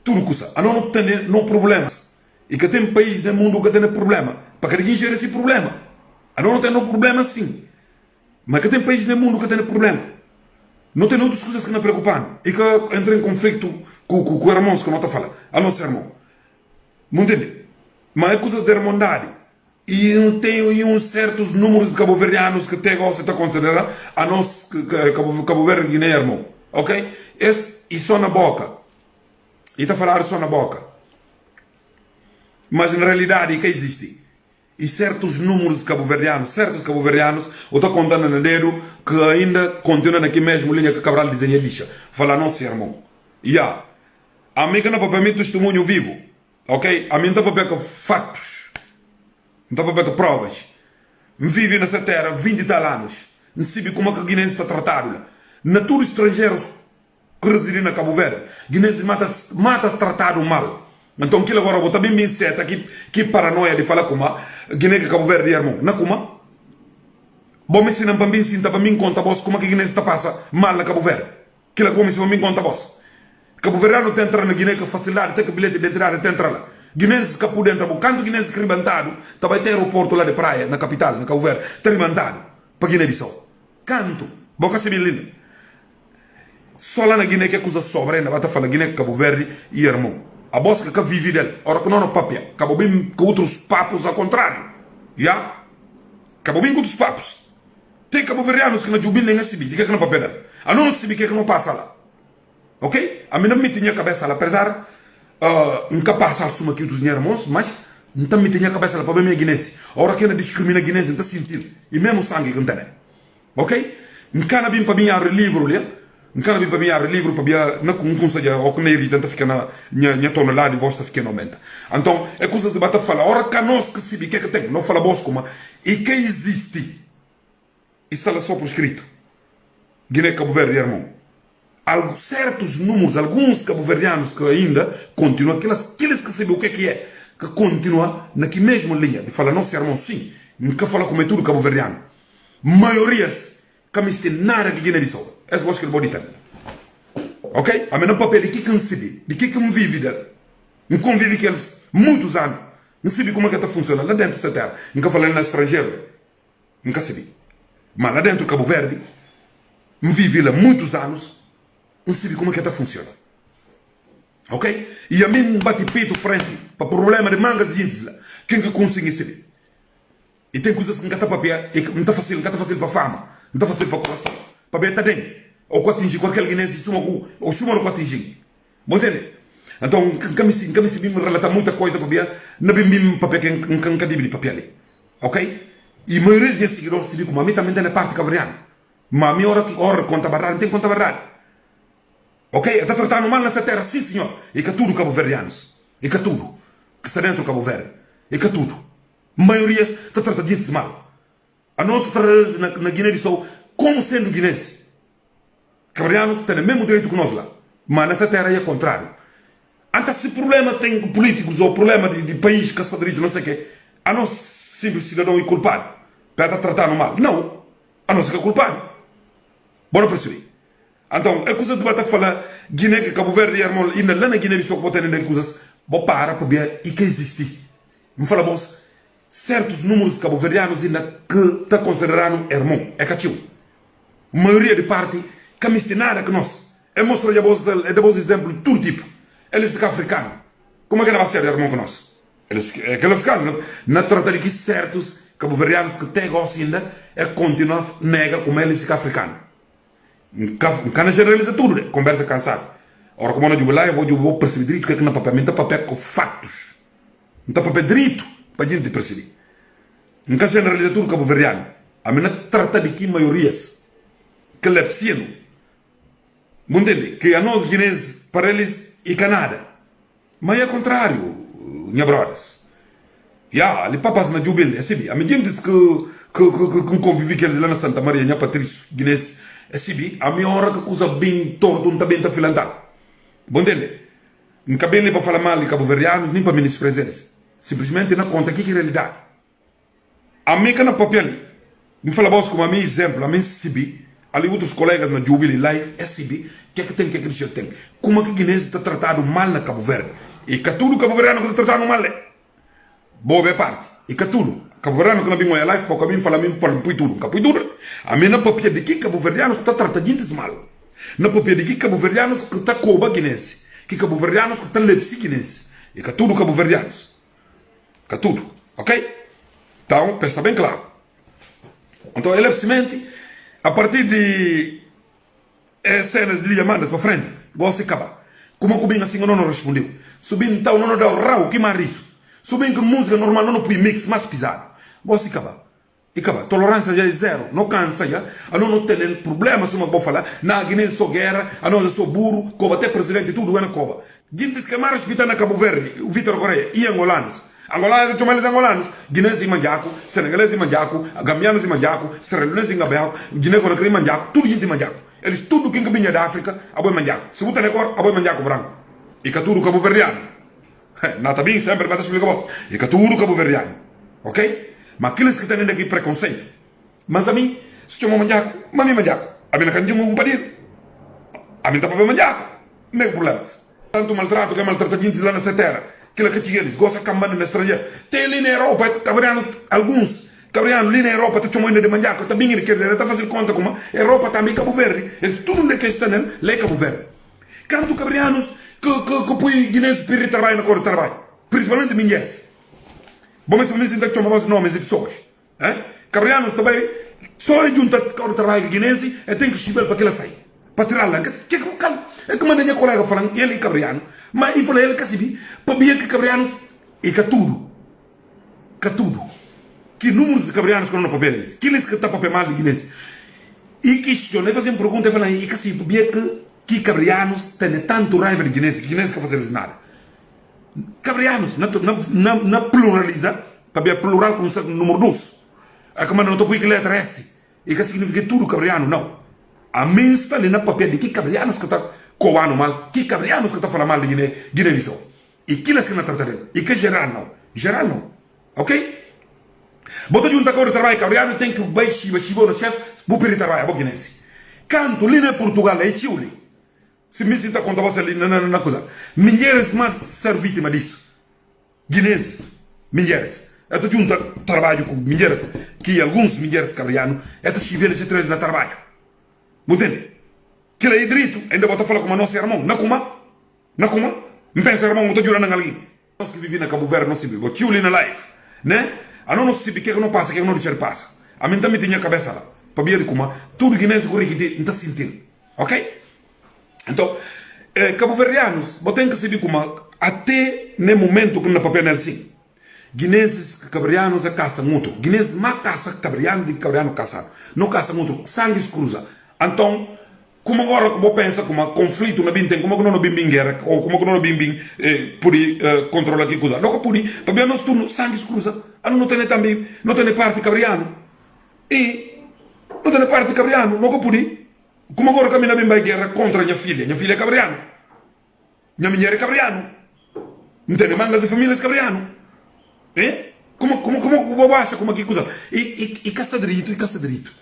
Tudu kusa. Ano no tene no problemas. I ka ten pais na mundu ka tene problema. Pa kada kin jera si problema. Ano no tene no problema sin. Ma ka ten pais na mundu ka tene problema. No tene utrus kusas ku na preokupanu. I ka entra en konflitu ku ku ku ermons ku no ta fala ano si ermon. Bu ntindi? Ma e kusas di ermondadi. I no ten i un sertus numerus di kabuverdianus ku te gosi ta konsidera anos Kabu Verdi Guiné ermon. Ok? Es i so na boka. I ta faladu so na boka. Mas na realidadi i ka izisti. I sertus numerus di kabuverdianus, sertus kabuverdianus, u ta konta na na dedu ku ainda kontinua na ki mesmu linha ku Cabral dizenha dixa. Fala anos si ermon. Ya. Ami ka na papia mi tustumuñu vivu. Ok, ami N ta papia ku fatus, N ta papia ku provas. N vivi na se tera 20 i tal anus, N sibi kuma ku ginensis ta tratadu la. Na tudu stranjerus ku risidi na Kabu Verdi, ginensis mata mata tratadu mal. Nton kila gora bo ta bin bin seta ki ki paranoia di fala kuma Gine ku Kabu Verdi ermon. Na kuma? Bo misti nan pa N bin sinta pa N bin konta bos kuma ki ginensis ta pasa mal na Kabu Verdi? Kila ku bo misti pa mi konta bos. Kabuverdianu ta entra na Gine ku fasilidadi, te ku bileti di entrada ta entra la. Ginensis ka pudi entra, bo kantu ginensis ki ribantadu ta bai te aeroportu la di Praia, na kapital, na Kabu Verdi, ta ribantadu pa Gine Bisau. Kantu? Bo ka sibi linda. So la na Gine ke kusa sobra inda ba ta fala Gine ku Kabu Verdi i ermon. Abos ki ka vivi del, ora ku no na papia, ka bo bin ku utrus papus a kontrariu. Ya, ka bo bin ku utrus papus. Ten kabuverdianus ki na jubil nen a sibi di ke ki no papia del. Ano no sibi ke ki no pasa la. Ok? Ami na miti ña kabesa la, apesar N ka pasa suma ki utrus ña ermons, mas N ta miti ña kabesa la pabia mi é ginensi. Ora ke na diskrimina ginensi, N ta sintil. I mesmu sangi ku N tene. Ok? N ka na bin pa bin yabri livru lia. N ka na bin pa bin yabri livru pabia na ku N kunsa ja, o ku na irita, N ta fika na ña ña tonelada di vos ta fika na aumenta. Anton, e kusas di ba ta fala, ora ka nos ki sibi ke ki ten, no fala bos kuma i ka izisti. I sta la so pur skritu. Guiné Kabu Verdi ermon. Algu sertus numerus, alguns kabuverdianus ki ainda kontinua, kilas kilis ki sibi u ke ki é, ki kontinua na ki mesmu linha di fala nos ermon. Sin, N ka fala kuma é tudu kabuverdianu. Maiorias ka misti nada ki Guiné Bissau. Es gos ki bo dita. Ok? Ami na papia di ki ki N sibi, di ki ki N vivi del. N konvivi ku elis muitus anu. N sibi kuma ke ta funsiona la dentru se tera. N ka fala na stranjeru. N ka sibi. Ma la dentru Kabu Verdi, N vivi la muitus anus, N sibi kuma ke ta funsiona. Ok? I ami N bati petu frenti pa prublema di mangas jintis la, kin ki kunsingi sibi. I ten kusas ki N ka ta papia, i N ta fasil, N ka ta fasil pa fama, N ta fasil pa kurason, pabia ta den o ku atinji kualker ginensi suma ku o suma no ku atinjin. Bo ntende? Anton, N ka misti, N ka misti bin relata muita koisa pabia N na bin bin papia ke N ka dibi di papia li. Ok? I maioria di ña sigidoris sibi kuma ami tambi N tene parti kabrianu. Ma ami ora ki ora di konta bardadi, N ten konta bardadi. Ok? E ta tratanu mal na se tera, sin siñor. I ka tudu kabuverdianus, i ka tudu ki sta dentru Kabu Verdi, i ka tudu. Maiorias ta trata jintis mal. Ano ta trata elis na na Guiné-Bissau komu sendu guinensi. Kabuverdianus tene mesmu direitu ku nos la, ma na se tera i kontrariu. Anta si prublema ten ku pulitikus o prublema di di pais ka sta diritu, no se ke, anos simplis sidadon i kulpadu pa e ta tratanu mal? Nau, anos i ka kulpadu. Bo na pirsibi? Anton, e kusas ku bo ta fala Gine ku Kabu Verdi, ermon, inda la na Gine-Bisau ku bo tene inda ki kusas, bo para pabia i ka izisti. N fala bos, sertus numerus di kabuverdianus inda ku ta konsideranu ermon, e ka ciu. Maioria di parti ka misti nada ku nos. E mostra ja bos, e da bos izemplu di tudu tipu. Elis ka afrikanu, kuma ke na ba sedu ermon ku nos? Elis e kel afrikanu na trata di ki sertus kabuverdianus ku te gosi inda e kontinua nega kuma elis ka afrikanu. N ka, N ka na generaliza tudu de, kombersa kansadu. Ora ku bo na jubi la, bo jubi bo persibi diritu ke ki na papia. Mi N ta papia ku fatus. N ta papia diritu pa jinti persibi. N ka generaliza tudu kabuverdianu. Ami na trata di ki maiorias ki lepsianu. Bu ntende? Ki anos ginensis, pa relis i ka nada. Ma i akontrariu, nha brodas. Ya, li papas na jubil, e sibi. Ami jintis ku ku ku ku N konvivi ku elis la na Santa Maria, nha Patrísiu, ginensis, e sibi. Ami ora ku kusa bin tortu, N ta bin ta filantal. Bu ntende? N ka bin li pa fala mal di kabuverdianus, nin pa minispreza elis. Simplismenti N na konta ki ki realidadi. Ami ka na papia li. N fala bos kuma ami izemplu, ami N sibi. Ali utrus kolegas na jubi li live es sibi ke ki ten ke ki dixa ten. Kuma ki Guinenses ta tratadu mal na Kabu Verdi. I ka tudu kabuverdianu ki ta tratanu mal e. Bo be parti. I ka tudu kabuverdianu ki na bin oia live pa ka bin fala mi N pui tudu. N ka pui tudu. Ami na papia di ki kabuverdianus ta trata jintis mal. Na papia di ki kabuverdianus ki ta koba Guinense. Ki kabuverdianus ki ta lebsi Guinense. I ka tudu kabuverdianus. Ka tudu. Ok? Então, pensa bem claro. Então, ele simplesmente, a partir de eh, cenas de Liamandas para frente, gosta de acabar. Como que bem assim, eu não respondeu. Subindo então, não deu rau, que mais isso. Subindo que música normal, não põe mix mais pesado. Gosta de acabar. E acaba. Tolerância já é zero. Não cansa já. A não, não tem problema, se uma vou falar. Na Guiné sou guerra, a nós sou burro, coba até presidente tudo é na coba. Gente que mais respeita na Cabo Verde, o Vítor Correia e angolanos. Angolanos, chama eles angolanos. Guinenses e manjaco, senegaleses e manjaco, gambianos e manjaco, serra-leoneses e gambiaco, Guiné-Conakry e manjaco, tudo gente manjaco. Eles tudo quem que vinha da África, aboi manjaco. Se botar na cor, aboi manjaco branco. E que tudo cabo-verdiano. Nata bem sempre vai explicar vos. E que tudo cabo-verdiano. Ok? Mas aqueles que têm ainda aqui preconceito. Mas a mim, se chama manjaco, mas mim manjaco. A mim não tem um padir. A mim tá para manjaco. Nem problemas. Tanto maltrato que maltrata gente lá nessa terra. Aquilo que tinha eles gosta cambando na estrangeira. Tem ali na Europa, cabriano, alguns cabriano ali na Europa, tá chamando de manjaco, também ele quer dizer, tá fazendo conta como Europa também Cabo Verde. Eles tudo onde que estão nele, lá é Cabo Verde. Canto cabrianos que que que põe guinenses para ir trabalho na cor de trabalho, principalmente mulheres. Bom, mas se me chama os nomes de pessoas. Eh? Cabrianos também, só é junta cor de trabalho guinense, e tem que chibar para que ela saia. Para tirar lá, que que que é que manda minha colega falando, ele é cabriano, mas ele falou ele que se para ver que cabrianos e que tudo, que tudo, que números de cabrianos que não papel eles, que eles que está papel mal de guinense. E questiona, e fazem pergunta e falam, e que se que que cabrianos têm tanto raiva de guinense, que guinense que fazem nada. Cabrianos, na, na, na, na pluraliza, para ver plural com o número 2. A que manda não estou com letra S. E que significa tudo cabriano, não. A mim está ali na papel de que cabrianos que está coando mal, que cabrianos que está falando mal de Guiné, Guiné-Bissau. E que eles que não tratarem. E que geral não. Geral não. Ok? Bota junto com o trabalho cabriano tem que vai chiba chiba no chefe, vou pedir trabalho, vou guinense. Canto ali na Portugal, é Chile. Se me sinta conta você ali na, na, na coisa. Mulheres mais ser vítima disso. Guinenses, mulheres. Eu estou junto trabalho com mulheres, que alguns mulheres cabrianos, eu estou chibando esse trecho na trabalho. Entende? Que ele é direito, ainda bota falar com o nosso irmão. Na kuma? Na kuma? Não pensa, irmão, não estou jurando alguém. Nós que vivemos na Cabo Verde, não se vive. Tio ali na live, né? A não se sabe o que é que não passa, o que é que não deixa de passa. A mim também tinha cabeça lá. Para ver como tudo que nem se corre que não está sentindo. Ok? Então, eh, cabo-verdianos, você tem que saber como até no momento que na papel assim, guinenses cabrianos a caça muito. Guinenses mais caça cabriano do que cabriano caçado. Não caça muito, sangue se cruza. Então, como agora que pensa como conflito na bem tem, como que não bem bem guerra, ou como que não bem bem eh, pode eh, controlar aqui coisa. Não pode, também nós turno sangue se cruza. A não tem também, não tem parte cabriano. E não tem parte cabriano, não pode. Como agora que a minha bem guerra contra minha filha, minha filha é cabriano. Minha mulher é cabriano. Não tem mangas de famílias cabriano. Eh? Como como como como acha como que coisa? E e e caça direito, e caça direito.